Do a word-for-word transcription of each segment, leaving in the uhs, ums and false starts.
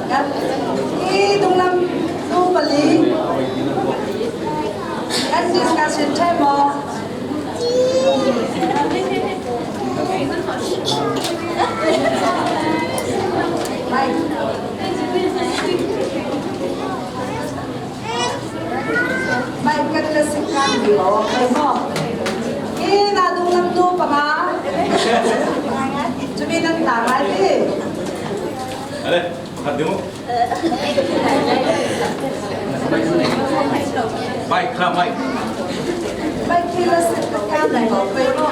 Kan, i dunglam tu pali. Kan discussion time mo. Mai. Mai kan la sik kan di lo, kai mo. Ki na dunglam tu panga. Cumi nan ta mai di. Ale, khat ding. Mai, kha mai. Mai ki la sik kan di lo, kai mo.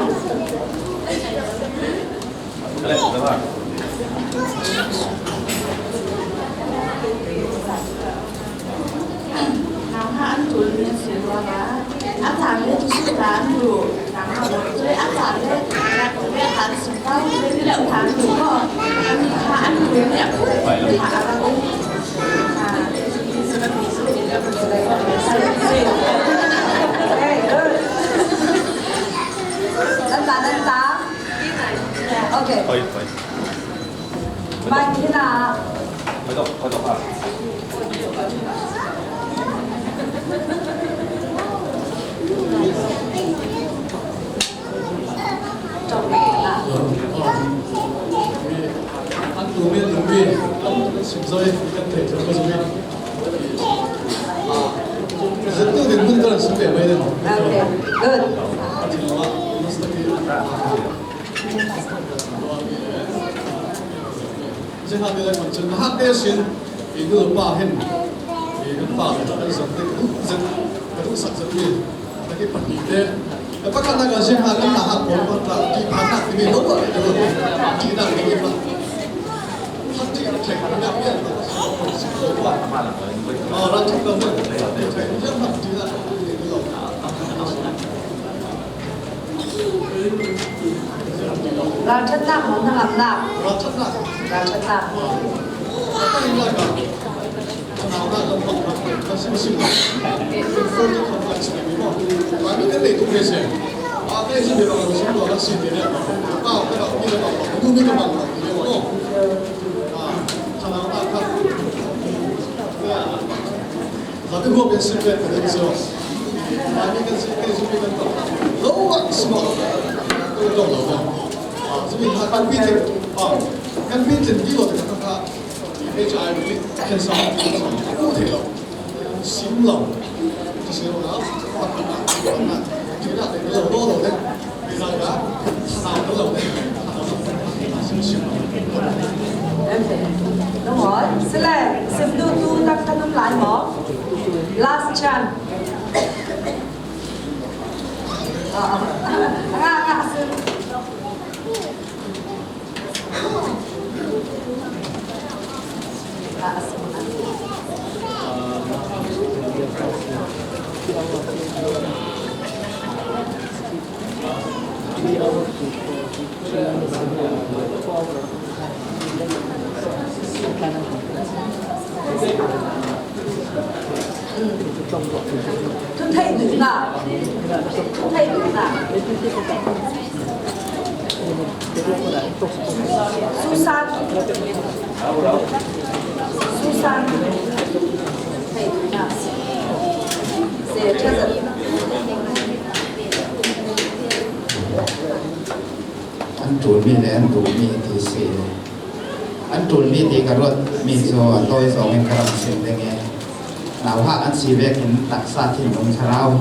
Okay. Mai hi na. Mai dok, mai dok ha. An tu mi, tu mi, sim zoi, kan thei zoi, zoi. Zet tu din mun kan sim pe mai den. Okay, good. Zihate le kan cun, nahate sin, i nu pa hin, i kan pa le kan zat te, kan zat, kan sak zat mi, kan i pahnih te. Kan pakhat nak kan zihate kan nahate pawl kan ta, ti pa nak ti mi lo lo le lo. Ti nak ti mi pa. Ti nak ti nak. Oh, ran ti kan. Ti nak. Ralṭhatnak maw, hnangamnak? Ralṭhatnak. Ralṭhatnak. Zapi huap in si pen ka ding si lo. Mani kan si, kan si pen kan tawh. Lo bak si lo. Lo tawh lo bak. Ah, si pen ha kan pi tin. Ah, kan pi tin ti lo te ka ka. H I V, cancer, ku thei lo. Sim lo. Ti si lo na. Ti na te lo lo lo te. Last chance. Thutheih duhnak. Thutheih duhnak. Susan. Susan. Thutheih duhnak. An ṭulmi le an duhmi ti si. An ṭulmi ti ka ruatmi cu a tawi zongin ka rak sim ding i, nauhak an si vekin taksa thinlung thlarau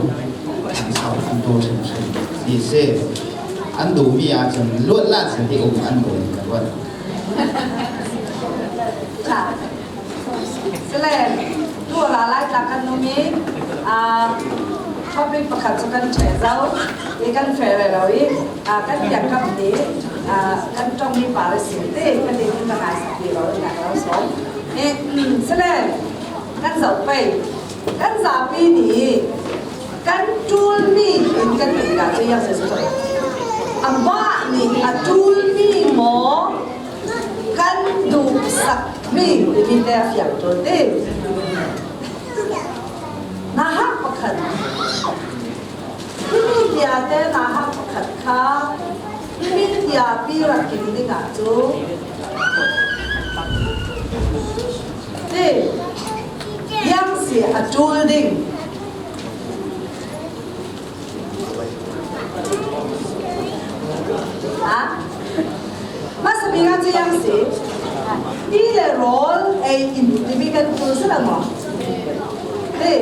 an sau an ṭul hrimhrim ti si. An duhmi ahcun luatlan si ti um an duh in ka ruat. Salen, tu a ra lai tla kan um i, aa, topic pakhat cu kan ṭheh zo i kan feh rero i, aa, kan biakam ti, aa, kan ṭongmi par a si ti, kan ti kan hmaisak ti lo, kan lo sawm. Eh, mm, salen, kan zoh pei. Kan zapi nih kan ṭulmi in kan pek ah cu yang si a mah nih a ṭulmi maw? Kan duhsakmi timi te a fiang ṭul ti. Nauhak pakhat. Himi bia te nauhak pakhat kha, himi Yapi rak kim dingah cu, ti, iang si a ṭul ding. Ha? Masa bik ah cu iang si. Pi le rawl ei in timi kan ṭul si lo maw? Ti.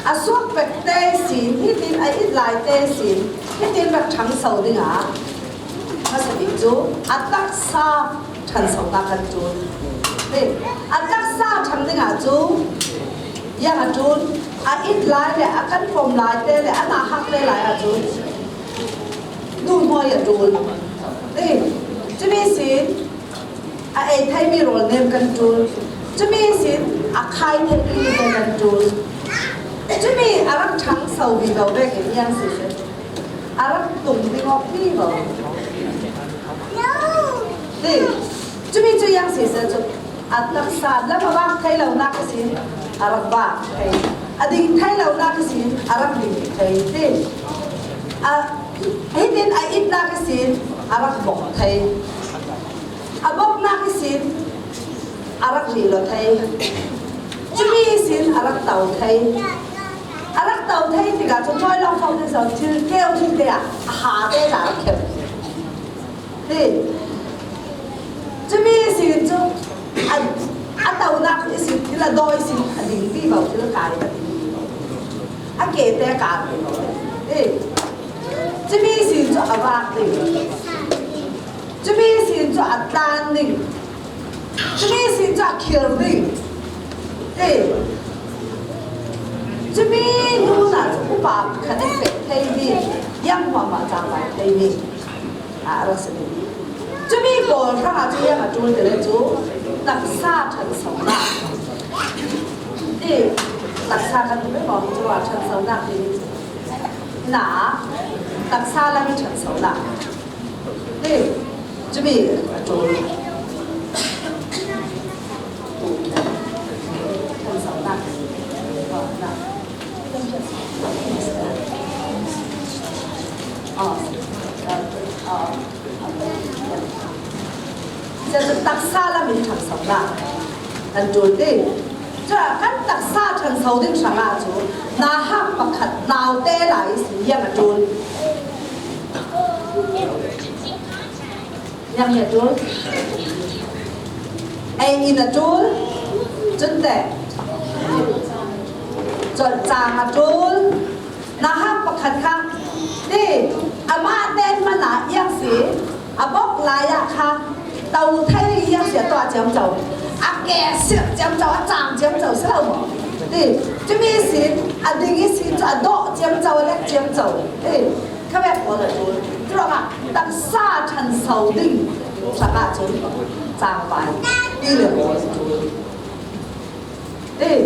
A suak pek te sin, hitin a it lai te sin, hitin rak ṭhangso dingah, hmasa bik cu a taksa ṭhansonak kan ṭul. Ti, a taksa ṭhang dingah cu, iang a ṭul, a it lai le a kan pom lai te le a nauhak te lai ah cu, nu hnuai a ṭul. Ti, cumi sin, a ei theimi rawl nem kan ṭul. Cumi sin a khai theimi mi te kan ṭul. Cumi a rak ṭhangso vivo vekin iang si seh. A rak tung ding awk vivo. Ti, cumi cu iang si seh cu a taksa lam a vak thei lonak a sin a rak vak thei. A ding thei lonak a sin a rak ding thei. Ti, a, hitin a itnak a sin a rak bok thei. A boknak ihsin a rak lilo thei. Cumi ihsin a rak to thei. A rak to thei tikah cun hnuai lawng fawng te zong thil keu thil te ah a ha te dah a rak keu. Hi. Cumi ihsin cu a, a tonak ihsin thil a dawi ihsin a ding vivo, thil kai a ding vivo. A ke te kai vivo. Hi. Cumi ihsin cu a vak ding. Cumi sin cu a tlan ding. Cumi sin cu a khir ding. Ti. Cumi hnu ah cu upa pakhat in pek theimi, iang hmuahhmuah cangvai theimi, ah, a rak si ding. Cumi pawl hrangah cu iang a ṭul ti le cu taksa ṭhansonak. Ti. Taksa kan ti maw? Cu ah ṭhansonak ti. Na, taksa lam i ṭhansonak. Ti, cumi a ṭul. Ṭhansonak. Ah, ah, ah. Cucu taksa lam in ṭhansonak kan ṭul ti. Cucaah kan taksa ṭhanso ding hrangah cu nauhak pakhat naute lai ihsin iang a ṭul. Iang a ṭul. Ei in a ṭul. Cun teh. Cawlcang a ṭul. Nauhak pakhat kha, ti, amah ten hmanh ah iang si, a bok lai ah kha, to thei iang si, a tuah ciamco, a ke sirh ciamco, a cang ciamco si lo maw? Ti, cumi si, a ding i si cu a dawh ciamco, a lek ciamco. Ti, khavek pawl a ṭul. Curuangah taksa ṭhanso ding hrangah cun cangvai ti le pawl a ṭul. Ei,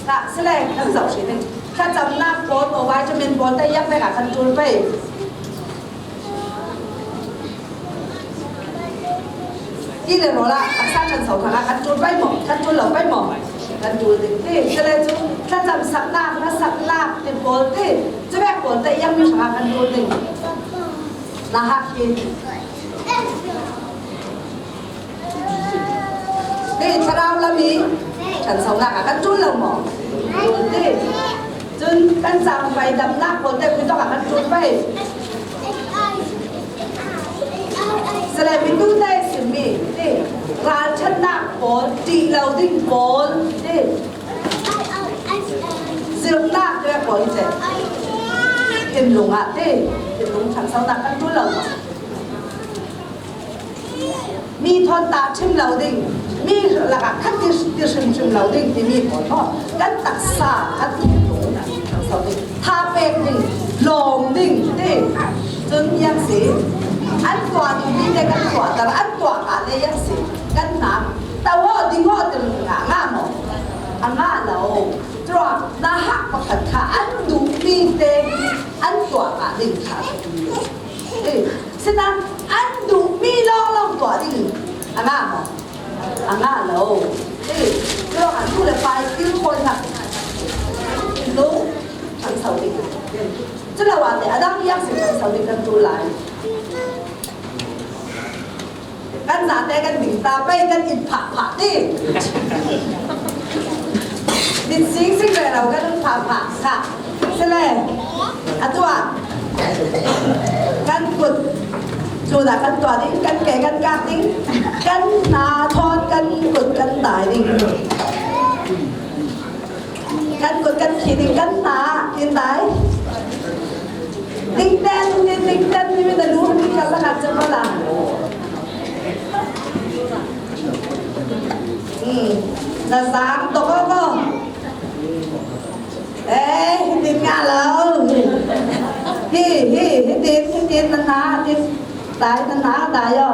ka si le kan zoh hrih ning. Thlacamnak pawl maw, vitamin pawl te iang vek ah kan ṭul pei. Ti le rawl ah taksa ṭhanso hrangah kan ṭul pei maw? Kan ṭul lo pei maw? Kan ṭul ding. Ti, si le cu thlacamsaknak, hnasaknak ti pawl ti, cuvek pawl te iang mi hrangah kan ṭul ding. Nauhak hi. Ti, thlarau lam i ṭhansonak ah kan ṭul lo maw? Ṭul ti. Cun kan cangvai damnak pawl te khuitawk ah kan ṭul pei. Sale mi tu te simmi ti, ralṭhatnak pawl, ṭih lo ding pawl ti, zirhnak te pawl te, thinlung ah ti, thinlung ṭhansonak kan ṭul lo maw? Mi thawn ta ṭhim lo ding, mi lakah kha ti, ti hrimhrim lo ding timi pawl maw? Kan taksa, kan thinlung, so ding, tha pek ding, lawm ding ti. Cun iang si, an tuah duhmi te kan tuahter, an tuah ah le iang si, kan hna, to aw, ding aw, ti ngah, ngah maw? A ngah lo. Curuangah nauhak pakhat kha an duhmi te an tuah ah ding kha. Sinain an duhmi lawnglawng tuah ding a ngah maw? A ngah lo. Curuangah nu le pa i kilkhawi hna lo, ṭhanso ding. Culo ah te a dang iang si ṭhanso ding kan ṭul lai. Kan zate kan ding ta pei, kan it phah phah ti. Dit sing sing ve lo kan phah phah kha. Sele. Atua. Kan kut. Chu da kan tua ding, kan ke kan kak ding. Kan na thon kan kut kan dai ding. Kan kut kan khi ding, kan na kin dai. Ding ten, ding, ding ten, ni mi na lu ni ka la ka cha ma la. Hmm. Na sang to ko ko. Eh, hitin nga lo. Hi, hi, hitin, hitin na na, hitin. Dai na na, dai yo.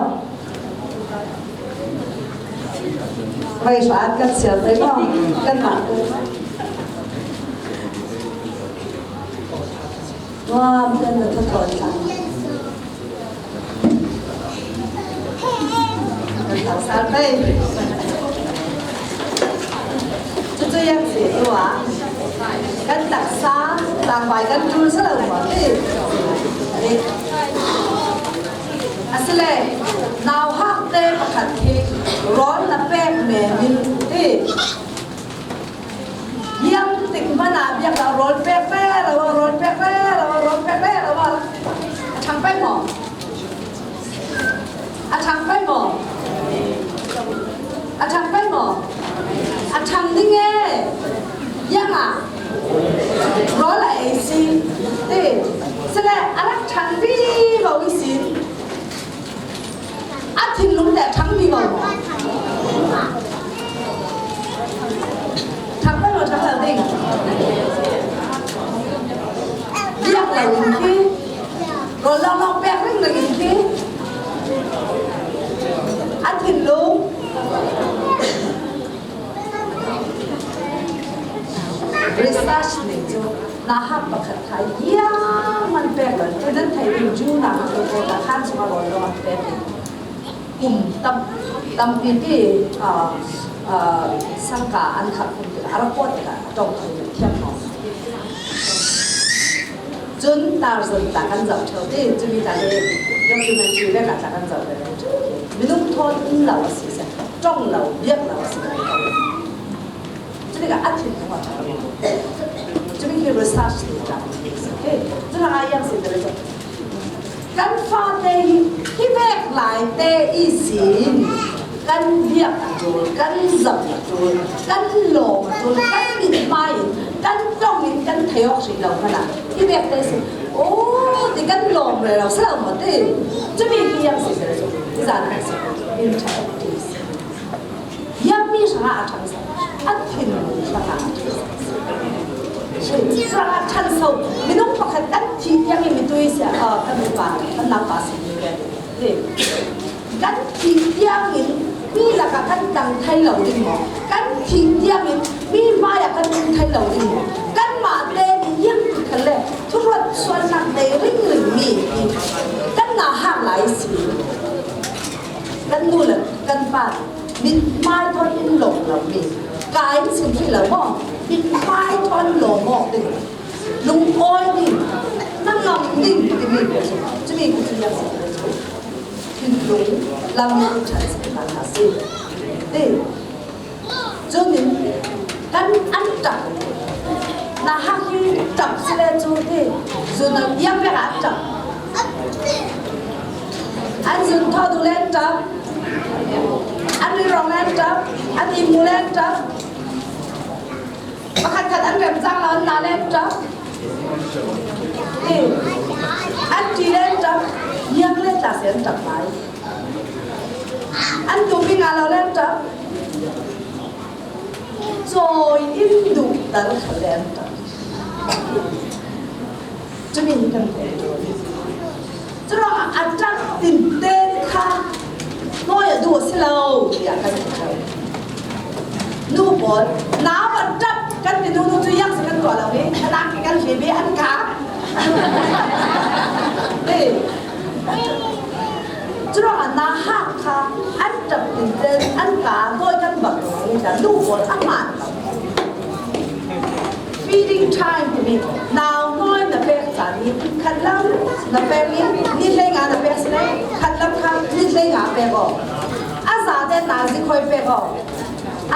Vai sa kan sia tai ko. Kan na. Nuam kan na thotho cang. Kan taksa pei. Cucu yang si tua. Kan taksa, tangvai kan tul sa lo mo ti. Asile, nauhak te pakhat hi, rol na pek me min ti. Biang tik mana biang la rol pek pek la rol pek pek la rol pek pek la. A thang pai mo. A thang pai mo. A thang pai mo. A thang ding e. Yang a. Rol a e si. Ti. Sele a rak thang bi mo i si. A thinlung te a thang mi bang. Thang bang lo, thang lo ding. Biak lo ding khi. Ro lo lo pek ring lo ding khi. A thinlung. Research nih cu nauhak pakhat kha ziang man pek lo. Cu nan theih ding cu nauhak lo ko ta khan sung a rawl lo an pek. Kum tam, tampi ti, ah, ah, sangka an khat kum ti a report ka tong thiam hmang. Cun Tarzan ta kan zoh ṭheu ti, cumi ta hi documentary vek ah ta kan zoh ve. Minung thawn um lo a si se, ṭong lo, biak lo a si ko. Cumi ka a thin hmang a ṭha lo. Cumi khi research ti ta. Okay. Cun a yang si te le cun. Kan fate hi, hi vek lai te ihsin kan biak a ṭul, kan zoh a ṭul, kan lawm a ṭul, kan mithmai in, kan ṭong in kan thei awk hrih lo hmanh ah hi vek te ihsin, aw, ti kan lawm rero si lo maw ti? Cumi hi yang si seh cu, hi zan ah si, in ṭha ti si. Biakmi hrangah a ṭhangso, a thinlung hrangah a ṭhangso. Hrangah ṭhangso, minung pakhat kan thih tiangin mitui sia, ah, kan upa, kan naupa si mi ve. Kan thih tiangin mi lakah kan tang thei lo ding maw? Kan thih tiangin mi hmaiah kan um thei lo ding maw? Kanmah te nih ziangtik khalle thuruat sualnak nei ringring mi hi. Kan nauhak lai si. Kan nu le kan pa nih mithmai thawn in lawm lo mi. Ka in sim hrih lo maw? Mithmai thawn lawm awk ding. Lungawi ding. Na ngam ding timi. Cumi cu ziang si. Thinlung lam in ṭhat si hna hna si. Ti. Cun in kan an ṭap. Nauhak hi ṭap si le cu ti. Zun an iang vek an ṭap. An zun thawh duh le an ṭap. An rilrawng le an ṭap. An ihmu le an ṭap. Pakhatkhat an remcang lo, an na le an ṭap. Eh, an ṭih le an ṭap. Niang le tla si an ṭap lai. An tumpi nga lo le an ṭap. Cawi in duhter kha le an ṭap. Cumi hi kan theih. Curuangah a ṭap tinten kha hnawi a duh a si lo, tiah kan ti ko. Nu pawl, nau a ṭap kan ti, nu, nu cu yang si kan tuah lo i, a nak kan hlim i an kap. Curuangah nauhak kha an ṭap tinten an kap, hnawi kan bak lo, nu pawl a hmaan lo. Feeding time timi, nau hnawi na pek caan hi khat lam na pek i, ni hleinga na pek si le, khat lam kha ni Hlei nga pek aw. A zate nazi khoi pek aw.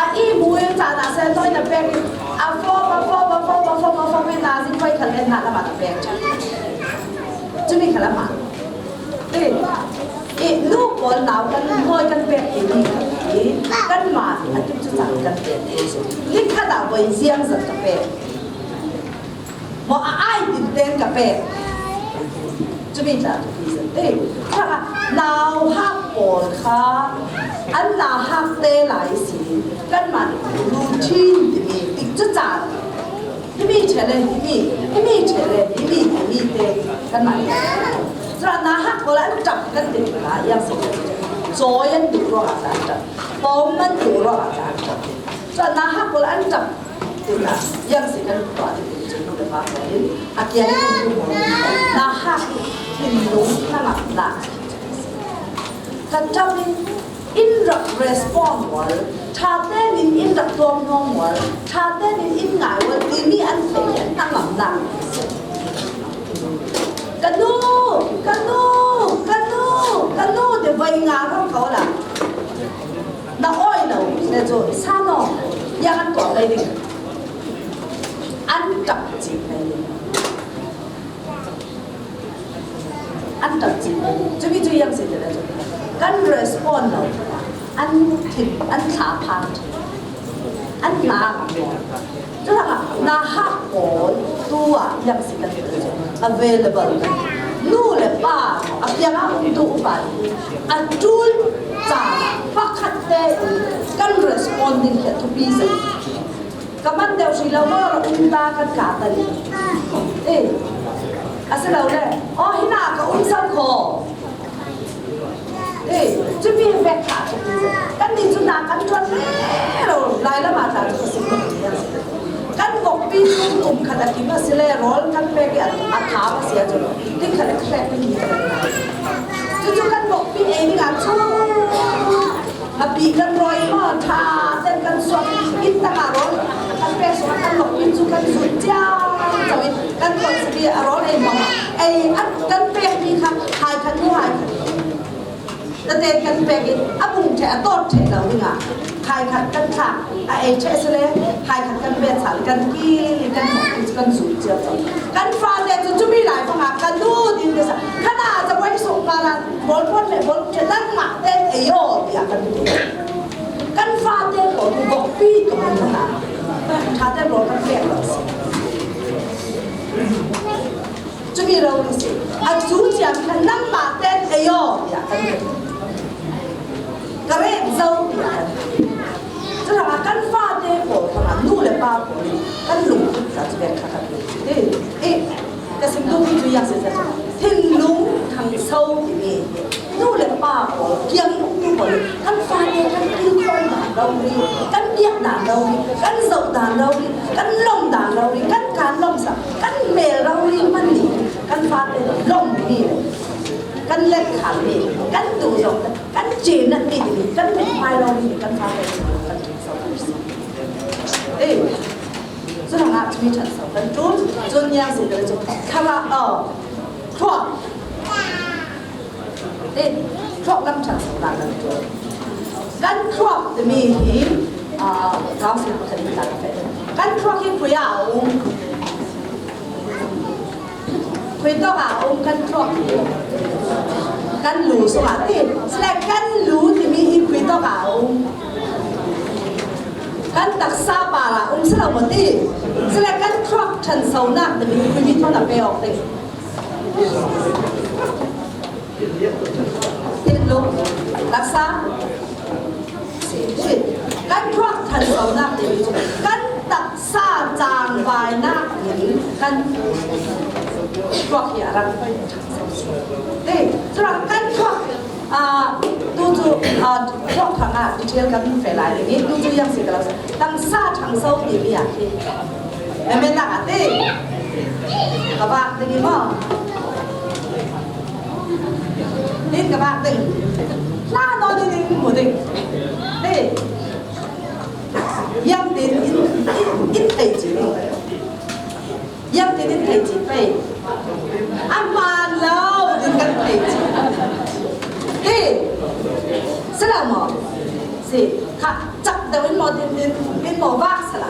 A ihmu in cahna senthawi na pek in. A fawp, a fawp, a fawp, a fawp, a fawp in nazi khoi khat le hna lamah na pek. Cumi kha lamah. Eh, eh, nu pawl nau kan nawi kan pek ti mi kha. Eh, kanmah a tuk cu cang kan pek ti cu. Ni khat ah voi ziang zat ka pek. Maw a ai tin ten ka pek. Cumi tla tu ti zat te. Cun nauhak pawl kha an nauhak te lai si. Kanmah routine timi tik cu caan. Himi ṭheh le himi, himi ṭheh le himi, himi te kanmah. Cun nauhak pawl an ṭap kan ti hna, yang si. Cawi an duh ruangah cun an ṭap. Pawm an duh ruangah cun an ṭap. Cun nauhak pawl an ṭap. Tunah, yang si kan tuah ding cu nu le pa pawl in a kiang in kan hmuh. Nauhak thinlung na ngaknak ka ṭap in in rak respond mual, ṭha tein in rak tuamhnawm mual, ṭha tein in ngai mual timi an theih hi a hnangamnak. Ka nu, ka nu, ka nu, ka nu ti voi nga hrawng ko la. Na awi lo le cu sa naw, yang an tuah mai ding. An ṭap cih mai ding. An ṭap cih mai ding. Cumi cu yang si ti le cu kan respond lo. An thin, an thla phan. An hna. Curuangah nauhak pawl tu ah yang si kan ti cu available kan ti. Nu le pa a kiangah umtu upa hi a ṭul caan pakhat tein kan respond ding hi a thupi zet. Ka man deuh hrih lo maw, um ta kan ka tan. Eh, asilole, aw, hinah ka um so kho. Eh, cumi vek kha a ṭha ti zet. Kannih cu na kan ṭuan rero lai lam ah tla cu ka sim kan ti a si. Kan vokpi chung um khat a kim a si le rawl kan pek i a, a thau a si ahcun ti khat a hrek kan ti. Cucu kan vokpi ei ding ah chung a pi kan rawi maw, ṭha ten kan suak, inn tangah rawl kan pek sungah kan vokpi cu kan zut ciamco i kan rawl si a rawl ei hmang ah ei a kan pekmi kha hai khat hnu hai khat. Tete kan pek i a bung ṭheh, a tawt ṭheh lo dingah hai khat kan thlak, a ei ṭheh si le hai khat kan bet sal, kan kil i kan hmuh, kan zul cio co. Kan fate cu cumi lai fangah kan nu din te sa, khan a cabuai suk pa la, bawlphuan le bawlphuan nangmah te ei aw tiah kan ti. Kan fate pawl cu vokpi tuk an hna. Ṭha te rawl kan pek lo si. Cumi lo si. A cu ciami kha nangmah tein ei aw, tiah kan ti. Ka ret zo, tiah kan ti. Curuangah kan fate pawl hrangah nu le pa pawl nih kan lungput ta cu pek kha kan ti. Eh, eh, ka sim duhmi cu yang si cu thinlung thangso timi hi. Nu le pa pawl, kiang umtu pawl, kan fate kan kilkhawi dan lo rih, kan biak dan lo rih, kan zoh dan lo rih, kan lawm dan lo rih, kan kan lawmhsak, kan hmel lo rih hmanh nih, kan fate lawmhmi, kan letkhalmi, kan duh zong, kan cinatmi, kan mithmai lo rih, kan fate kan ṭhutso. Eh, curuangah cumi ṭhanso kan ṭul, cun niang si kan cu thlarau, oh, thluak. Ti, thluak lam ṭhansonak kan ṭuan. Kan thluak timi hi, aa, council pakhat in kan feh. Kan thluak hi khui ah a um. Khui tawk ah a um kan thluak hi. Kan lu sungah ti. Sile kan lu timi hi khui tawk ah a um. Kan taksa par ah um si lo maw ti. Sile kan thluak ṭhansonak timi hi khuimi thawn a pe awk ding. Thinlung, taksa. Kan thluak ṭhansonak timi cu kan taksa cangvainak in kan thluak hi a rak ṭhanso. Ti, curuangah kan thluak, aa, tu cu, aa, thluak hrangah detail kan feh lai ding i, tu cu yang si ka lo. Taksa ṭhanso timi ah khi. Amen nak a ti. Ka vak ding i maw? Tin ka vak ding. Hla nawn in in hmu ding. Ti. Yang tin in, in, in thei ci ding. Yang tin in thei ci pei. A hmaan lo din kan thei ci. Ti. Si lo maw? Si, kha, chak deuh in maw, din, din, din maw, vak si lo.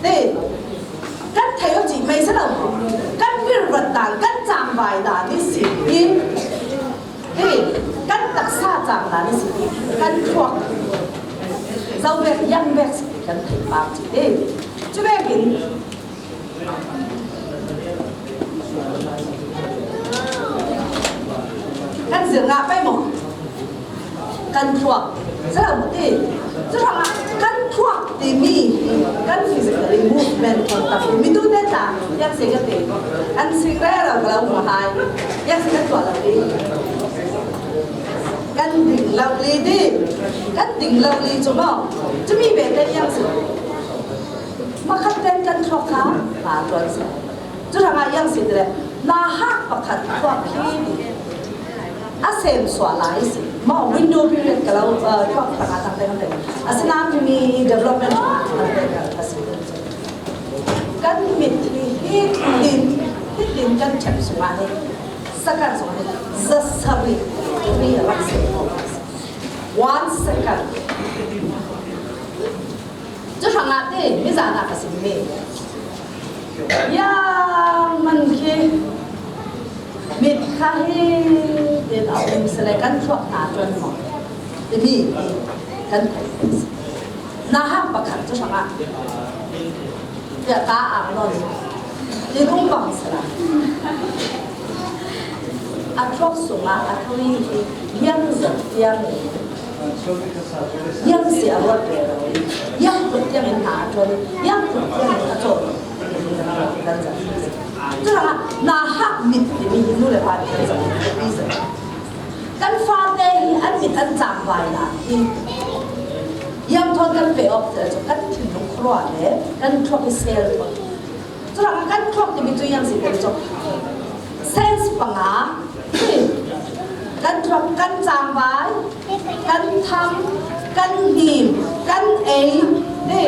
Ti, kan thei aw cih mai si lo maw? Kan virvat dan, kan cangvai dan i si hi. Ti, kan taksa cang dan i si hi. Kan thuak. Zo vek, yang vek si hi, kan thei pak cih. Ti, cu vekin, kan zir ngah pei maw? Kan thuak. Sila mu ti. Cu hrangah kan thuak timi hi kan physically movement thawn tak hi. Mi tute tla, yak si ka ti. Kan sing rero ka lo mu hai. Yak si kan tuah lo ti. Kan ding lo li ti. Kan ding lo li cu maw? Cumi ve te yak si. Makhat ten kan thuak kha, hna tuan si. Cu hrangah yang si ti le, na hak pakhat thuak khi a sem suah lai si. Maw window period ka lo, uh, thuak hrangah tang teng teng. Asinain mi development hrangah tang teng a si. Kan mit hi hitin, hitin kan ṭhep sungah hi, second sungah hi, zasarih, mi a rak si. One second. Cu hrangah te, mi zan ah ka simmi. Yang man khi mit kha hi, tin a um si le kan thuak hna ṭuan maw? Timi hi kan theih si. Na hak pakhat cu hrangah. Tiah ka ang nawn. Tin um bang si la. A thuak sungah a thawng hi, yang zat tiang. Yang si a ruat rero i, yang tuk tiang in hna a ṭuan i, yang tuk tiang in a caw. Kan zat. Cu hrangah na hak mit timi hi nu le pa nih kan zat. Kan fate hi an mit an cangvai lai hi. Yang thawn kan pe awk cu kan thinlung khuaruah le kan thuak i sel thawn. Cu hrangah kan thuak timi cu yang si kan cawk. Sense panga, kan thuak, kan cangvai, kan tham, kan hnim, kan ei, ti.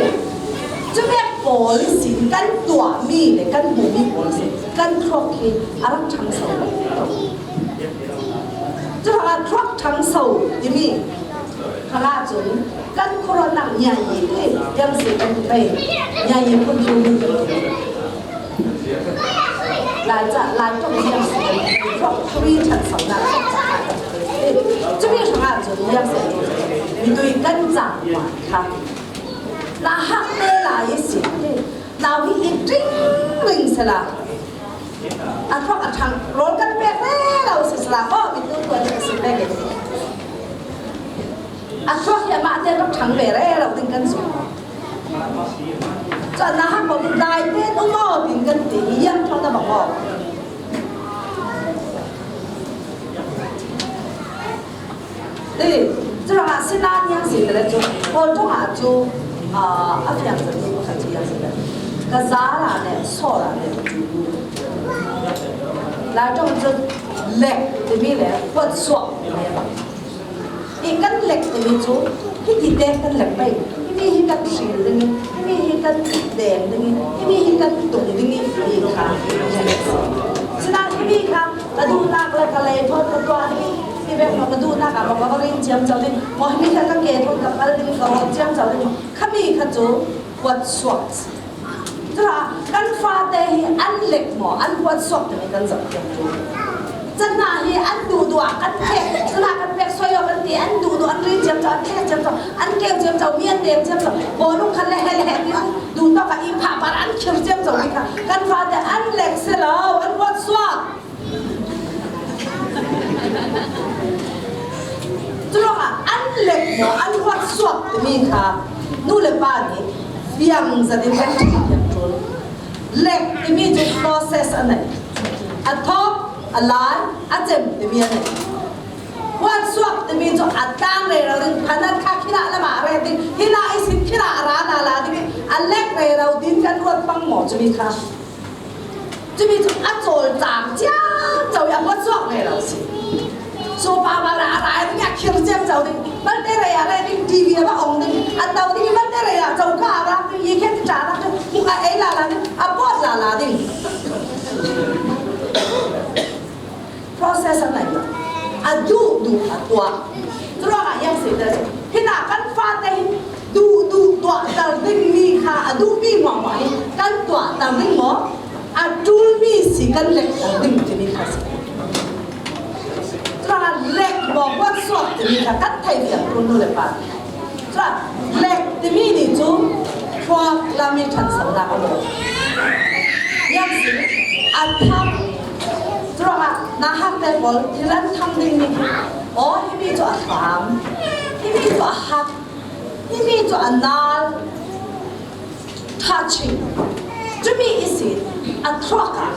Cu vek pawl ihsin kan tuahmi le kan hmuhmi pawl ihsin kan thuak hi a rak ṭhangso lo. Cu hrangah thuak ṭhangso timi hrangah cun kan khuaruahnak nyayi hi, yang si kan ti pei. Nyayi phun tu ni. Lai ca, lai ṭong yang si kan ti pei. Thuak three ṭhangsonak thuak caah kan ti pei. Cumi hrangah cun yang si kan ti pei. Mi tui kan cang kha. Na hak te lai i si hi. Nau hi i ṭing ring si la. A thuak a ṭhang rawl kan pek rero si sila maw? Mi tu tuan si pek i. A thuak hi amah te rak ṭhang ve rero ding kan zumh. Cun na hak maw, dai te tu maw, tin kan ti i yang thuak na bang maw? Ti, cu hrangah sinan yang si le cu, Paul ṭongah cu, aa, a fiang cemmi pakhat cu yang si le, ka zara le sawra le, Lai ṭong cu lek timi le huat suak timi a bang. I kan lek timi cu, hiti te kan lek pei. Himi hi kan hril ding i, himi hi kan deng ding i, himi hi kan tung ding i, ti kha. Sinan himi kha ka duhnak le ka lei thawn ka tuah ding i, hi vek maw ka duhnak ah maw ka va rin ciamco ding, maw himi kha ka ke thawn ka pal ding i, ka rawt ciamco ding i, khami kha cu huat suak. Cucaah kan fate hi an lek maw, an huat suak timi kan zoh tiang cu. Can hna hi an duhduh ah kan pek, cun ah kan pek suai aw kan ti, an duhduh, an rin ciamco, an thlek ciamco, an keu ciamco, mi an deng ciamco, bawlung khan le he le he ti duh tawk ah i phah par an khir ciamco mi kha kan fate an lek si lo, an huat suak. Curuangah an lek maw, an huat suak timi kha nu le pa nih fiang zat in kan ṭhiamṭhiam ṭul. Lek timi cu process a nei. A thawk, a lai, a cem timi a nei. Huat suak timi cu a tlang rero ding, phanat kha khinah lam ah a ret ding, hinah ihsin khinah a ra na la ding, a lek rero din kan ruat pang maw, cumi kha. Cumi cu a cawlcang ciamco i a huat suak ve lo si. Sofa bal ah a ra ding, a khir ciamco ding, malte rei ah rei ding, T V ah va ong ding, a to ding, malte rei ah coka a rak ding, i khen ṭa rak ding, muk a ei lala ding, a pawt lala ding. Process a ngai lo. A duh duh a tuah. Curuangah A duhmi mahmah hi kan tuah ta ding maw, a ṭulmi si kan lek ta ding timi kha si. Tua lek maw, buatsuak timi kha kan thei fiang ṭul nu le pa. Tua lek timi nih cu thuak lam i ṭhansonak a maw. Yang si a tham. Tua nauhakte pawl thil an tham ding mi khi, aw, himi cu a hram, himi cu a hak, himi cu a nal. Touching. Cumi ihsin a thluak ah,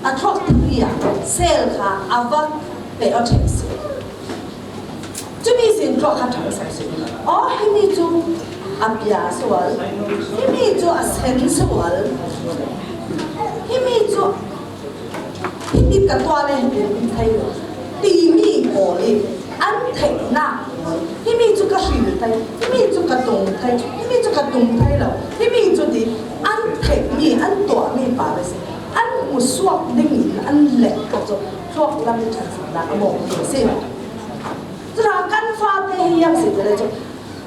a thluak thli ah sel kha a va pe aw ṭheh si. Cumi ihsin thluak kha ṭhang sak si. Aw, himi cu a pia sual, himi cu a sen sual, himi cu hitin ka tuah le hitin in thei lo timi pawl in an theihnak, himi cu ka hrin thei, himi cu ka tung thei, himi cu ka tung thei lo, himi cu ti an theihmi, an tuahmi pa ve si. An hmusuak dingin an lek kha cu thluak lam i ṭhansonak a mawk ding si. Cucaah kan fate hi yang si ti le cu,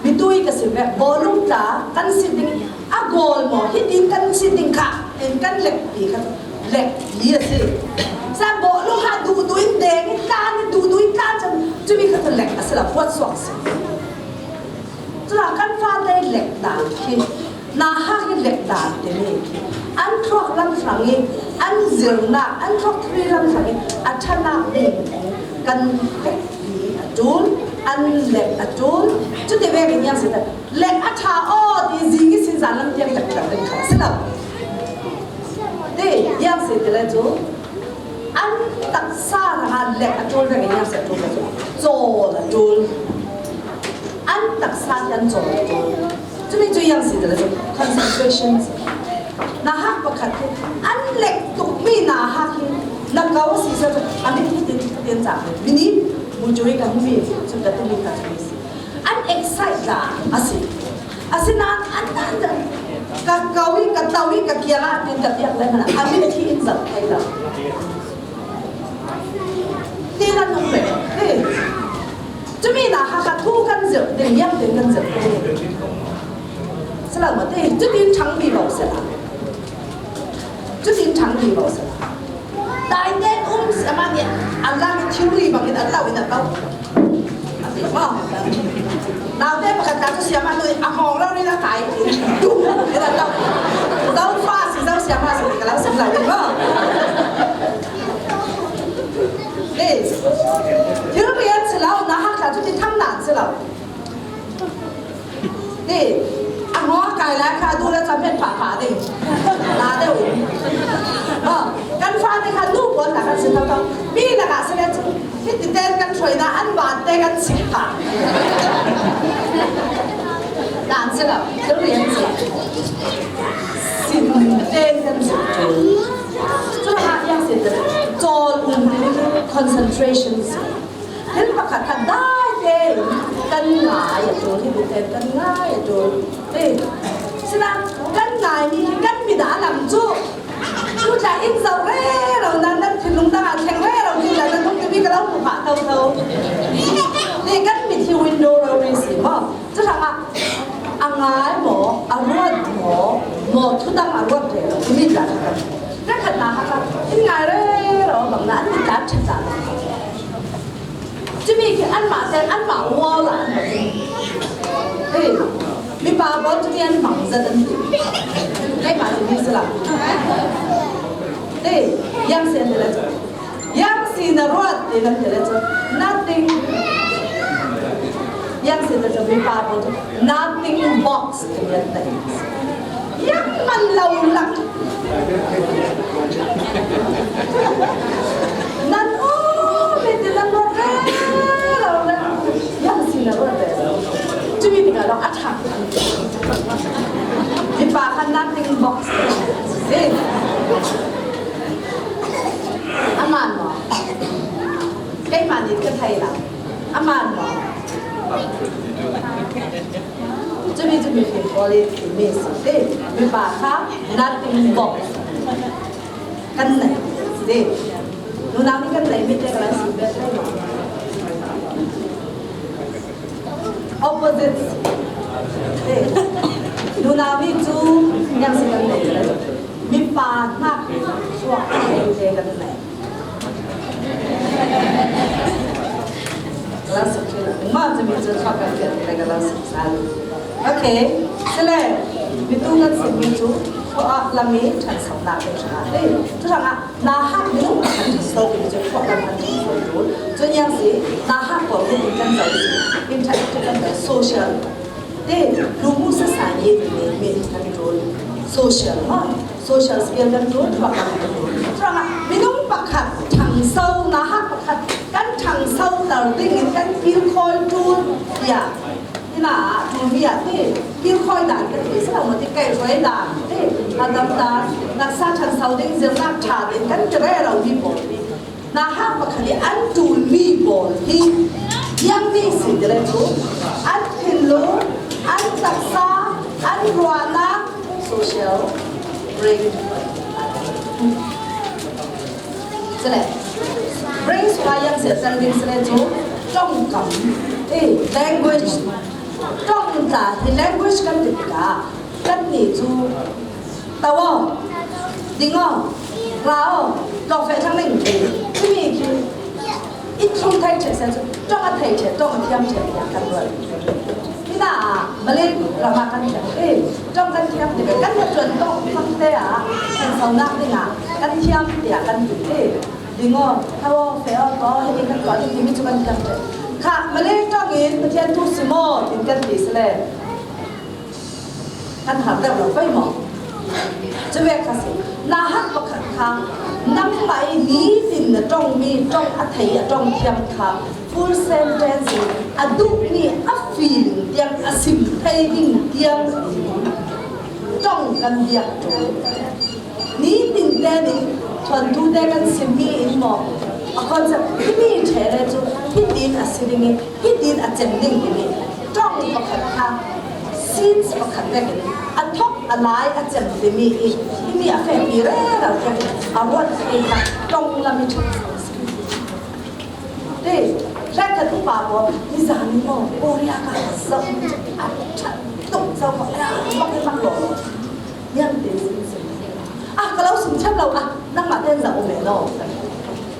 mitui ka si ve, bawlung tla kan si ding, a gawl maw, hitin kan si ding kha, in kan lekpi kha, lekpi a si. Sa bawlung kha duhduh in deng, in tlan, in duhduh in tlan cang, cumi kha cu lek a si lo, buatsuak a si. Cucaah kan fate lek dan khi, nauhak i lek dan timi khi, an thluak lam hrang i, an zirnak, an thluak thli lam hrang i, a ṭhanak ding kan lek i a ṭul, an lek a ṭul. Cuti vekin yang si ta, lek a ṭha aw ti zing i sin zan lam tiang tak tak ding kha si lo. Ti yang si ti le cu, an taksa hrangah lek a ṭul vekin yang si a ṭul le cu, cawl a ṭul. An taksa tiang cawl a ṭul. Cumi cu yang si ti le cu concentration si. Nauhak pakhat hi an lek tukmi nauhak hi na ko a si seh cu a mit hi tin, tin cang hi. Minute mucui kan hmi cu ka timi ka timi si. An excite dah a si. Asinain an, an, an ka ko i, ka to i, ka kiangah tin ka piak le hna a mit hi in zoh thei lo. Ti nan um ve. Hey. Cumi nauhak kha thu kan zirh ding, niam ding kan zirh ding. Si lo maw, ti, cutin ṭhang vivo seh la. Cutin ṭhang vivo seh la. Dai ten um siama nih a lang thil ri bangin a lo in a lo. A ti maw. Naute pakhat ta cu siama nih a hngawng lo rin a kai. Tu in a lo. Zo fa si, zo siama si, ka lo sim lo in maw. Ni, thil rian si lo, nauhak tla cu ti thang nan si lo. Ni, a hngawng a kai lai kha duh le cam hen phah phah ding. Na deuh in. Ha, kan fate kha nu pawl hna kan si thotho. Mi lakah si le cu, hiti ten kan hruai hna, an vante kan si kha. Nan si lo, thil rian si lo. Sin ten kan si ṭul. Cucaah yang si te, cawl um timi cu concentration si. Thil pakhat kha dai tein kan ngai a ṭul, hiti tein kan ngai a ṭul. Eh, sinain kan ngaimi hi kan mit ah a lang cu. Tutan in zoh rero nan, nan thinlung dang ah thleng rero tu nan, nan hung timi ka lo hmu phah thotho. Ni kan mit hi window rori si maw? Cuhrangah a ngai maw, a ruat maw, maw thudang a ruat rero timi tla kha kan. Kan khatnak ah kha in ngai rero bang nan, an mit tla ṭhat ta. Cumi khi anmah ten anmah wall ah an hmang. Hei, mipa pawl cumi an hmang zat an ti. Keimah cumi si lo. Hei, yang si an ti le cu. Yang si na ruat ti nan ti le cu. Nothing. Yang si na cu mipa pawl cu nothing box ti nan ti. Yang man lo lak. Nan aw, mi ti nan ruat rero le. Yang si na ruat rero. Cumi tikah lo a ṭha. Mipa kha nothing box. Eh. A man maw? Keimah nih ka thei lo. A man maw? Cumi, cumi fim pawl i timi si te. Mipa kha nothing box kan nei si te. Nunau nih kan neimi te ka lai si ve te. Opposite si te. Nunau ni cu niang si kan nei le mipa hnak suak te kan nei. Ka lo sim ṭhin lo. Nangmah cu mi cu thluak kan fial te ka lo sim sal. Okay. Sile, mi tu kan simmi cu khuaak lam i ṭhansonak te hrangah, eh, cu hrangah nauhak minung pakhat ṭhanso timi cu khuaak lam kan ṭhanso ṭul. Cu niang si nauhak pawl in kan zoh si. In ṭhan kan zoh social. Te, lu mu sa sa ni mi, mi kan ṭul. Social, ha? Social skill kan ṭul, khuaak lam kan ṭul. Hrangah minung pakhat ṭhanso, nauhak pakhat kan ṭhanso ter ding in kan kilkhawi ṭul, tiah. Hina ah ṭulmi ah te, kilkhawi dan kan ti si lo maw, ti kaihhruai dan te, a dam dan, taksa ṭhanso ding, zirnak ṭha ding kan ti rero mi pawl hi. Nauhak pakhat i an ṭulmi pawl hi ziangmi si ti le cu, an thinlung, an taksa, an ruahnak, social, brain. Cule, brain sungah ziang si a tel ding si le cu, ṭongkam, eh, language, ṭong tla hi language kan ti tikah, kannih cu, to aw, ding aw, ra aw, tlawng feh thang ning, timi khi i thlum thei ṭheh seh cu, ṭong a thei ṭheh, ṭong a thiam ṭheh tiah kan ruat. Hina ah Malay ram ah kan thiam i, ṭong kan thiam ti ve, kan hnaṭuan ṭong fangte ah ṭhansonak dingah kan thiam tiah kan ti i, ding aw, to aw, feh aw, to aw, himi kan tuah ding timi cu kan thiam ṭheh. Kha Malay ṭong in Pathian thu sim aw, tin kan ti si le. Kan har deuh lo pei maw? Cu ve kha si. Nauhak pakhat kha nangmah i nitin na ṭongmi, ṭong a thei, a ṭong thiam kha full sentence in a duhmi, a feeling tiang, a sim thei ding tiang in ṭong kan biak ṭul. Nitin te nih thuanthu te kan simmi in maw? A concept himi ṭheh le cu hitin a si ding i, hitin a cem ding timi ṭong pakhat kha, scenes pakhat vekin a thok a lai a cem timi i, himi a fehpi rero vekin a ruat thei kha ṭong lam i ṭhit. Te, hrekkhat upa pawl, nizan i maw, Korea ka zoh, a ṭhat tuk zoh, a mak i mak law. Niang te sin sin. Ah, ka lo sim thiam lo, ah, nangmah ten zoh um e law.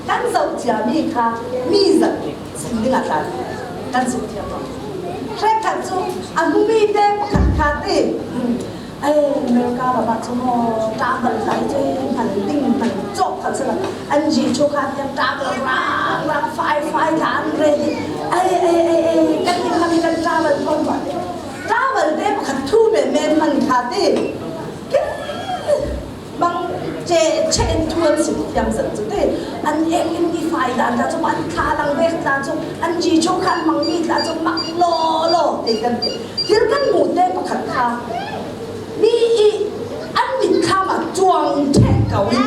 Kan zoh ciami kha mi zoh sim dingah tla kan sim thiam lo. Hrekkhat cu a hmumi te pakhat kha te, hmm, Ai, America ram ah cu maw, travel lai cu hman ding hman cawk kha si lo. An ji chu kha tiang travel rang rang fai fai hna an rel i. Ai, ai, ai, ai, kan inn lam i kan travel thawn tuah. Travel te pakhat thu men men hman kha te. Bang che che in thu an sim thiam zat cu te. An ek in i fai dan ta cu an thla lang ve ta cu an ji chu khan mang mi ta cu mak law law te kan ti. Thil kan hmuh te pakhat kha mi i an mitthlam ah cuang ṭheh ko in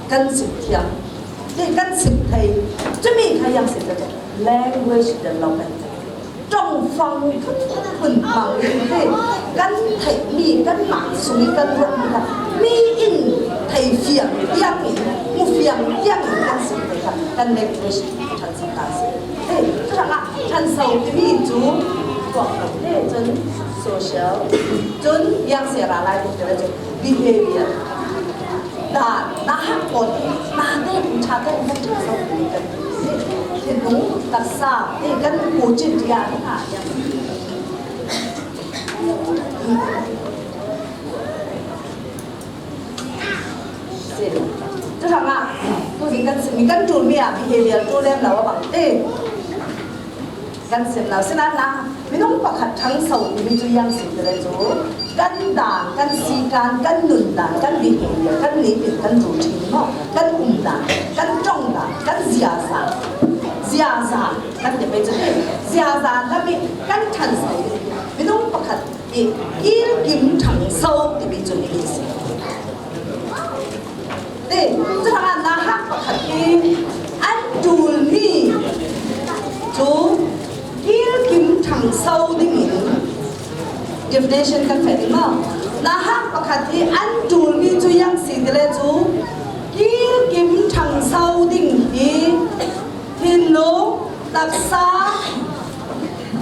kan sim thiam, ti kan sim thei. Cumi kha ziang si ka language development. Ṭongfang hmun hmang in hi kan theihmi, kanmah sung i kan ruatmi kha mi in thei fiang tiang in, hmu fiang tiang in kan sim thei kha kan language ṭhanso ta si. Hei, cuhrangah ṭhanso timi cu tuak lo. Hei, cun social, cun ziang si a ra lai ti le cun behavior. Dan, nauhak pawl hi, nate in ṭha te in kan ṭhanso timi kan ti. Thinlung, taksa, hei, kan pu cin ṭia hna ziang. Si. Cuhrangah, tu hi kan simi kan ṭulmi ah behavior ṭul lem lo a bang te. Kan sim lo. Sinain ah, minung pakhat ṭhangso timi cu ziang si ti le cu, kan dan, kan sikan, kan nun dan, kan behavior, kan nitin, kan routine maw, kan um dan, kan ṭong dan, kan ziaza, ziaza, kan ti pei cu ti, ziaza lam i kan ṭhanso. Minung pakhat i kilkim ṭhangso timi cu hi si. Te, cuhrangah nauhak pakhat hi an ṭulmi cu kilkim ṭhangso dingin definition kan feh ding maw? Nauhak pakhat hi an ṭulmi cu ziang si ti le cu kilkim ṭhangso ding hi thinlung, taksa,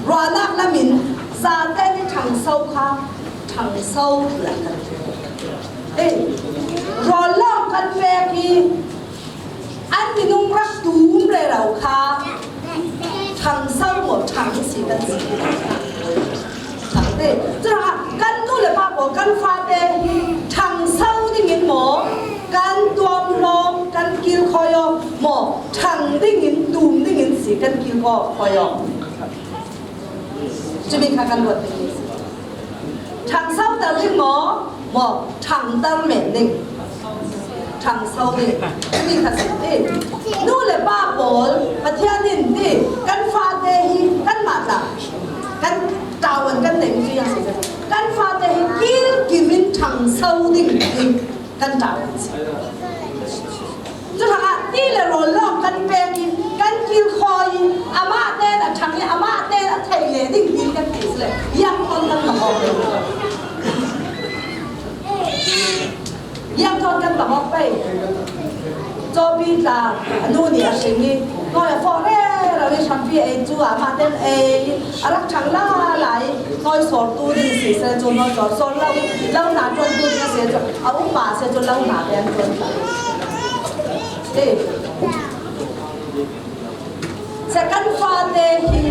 ruahnak lam in zate nih ṭhangso kha Thangso lah kan ti. Hei, rawl lawm kan pek hi, an minung rak tum rero kha thangso maw, thang si kan si. Thang te. Curuangah kan nu le pa pawl, kan fate hi thangso dingin maw, kan tuam lawm, kan kilkhawi awk maw, thang dingin, tum dingin si kan kilkhawi awk. Cumi kha kan ruat ding hi. Thangso tel ding maw, maw, thangtar men ding. Thangso ding. Cumi kha si ti. Nu le pa pawl, Pathian in ti, kan fate hi, kanmah tla, kan tavuan kan neih mi cu yang si. Kan fate hi kilkim in thangso ding hi kan tavuan si. Curuangah ti le rawl lawm kan pek i, kan kilkhawi i, amah tein a thang i, amah tein a thei le ding hi kan ti si le, biakthawng kan va hawk. Biakthawng kan va hawk pei. Cawpi tla, a nu nih a hring i, nawi a fawh rero i, hrampi ei cu amah tein ei, a rak thang lala i, nawi sawrtu ding si seh cu, nawi sawr, sawr lo i, lo hna ṭuantu ding a si cu, a upa si cu lo hna te an ṭuan hna. Ti. Seh, kan fate hi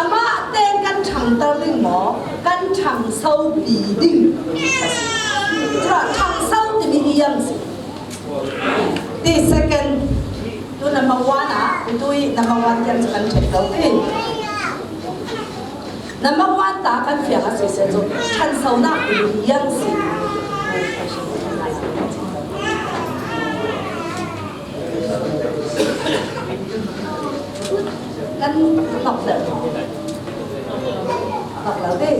amah tein kan ṭhangter ding maw, kan ṭhangsopi ding? Curuangah ṭhangso timi hi iang si. Ti second, tu number one ah, tu i number one tiang cu kan ṭhek lo ti. Number one ta kan fiang a si seh cu, ṭhansonak timi hi iang si. Kan hnok deuh. Hnok lo te.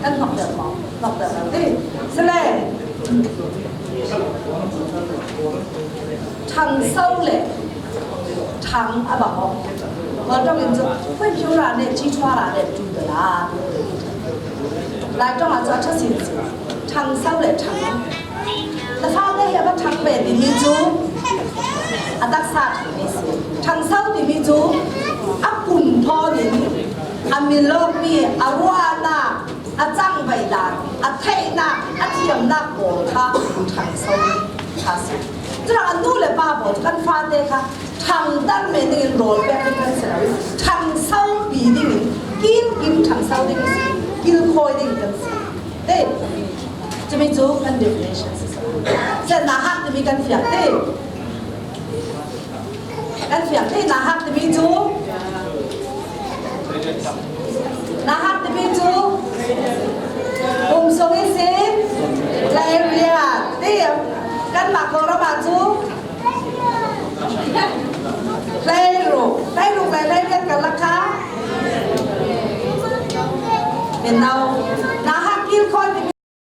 Kan hnok deuh maw? Hnok deuh lo te. Sile. Ṭhangso le ṭhang a bang awk. Kawlṭong in cu, "Hoi phiu ra ne, ci ṭhua ra ne, tu de la." Lai ṭong ah cu a ṭha sin si. Ṭhangso le ṭhang. Na fate hi a va ṭhang ve timi cu a taksa ṭhang mi si. Ṭhangso timi cu a kum thawn in a mi lawkmi, a ruahnak, a cangvaihnak, a theihnak, a thiamnak pawl kha ṭhangso kha si. Curuangah a nu le pa pawl cu kan fate kha ṭhangter men dingin rawl pek ding kan si lo i, ṭhangsopi dingin, kilkim ṭhangso ding si, kilkhawi ding kan si. Te, cumi cu kan definition si. Seh, nauhak timi kan fiang te. Kan fiang te, nauhak timi cu, nauhak timi cu kum sung i si, hleiriat. Ti, kanmah Kawlram ah cu hleiruk, hleiruk le hleiriat karlak kha mino.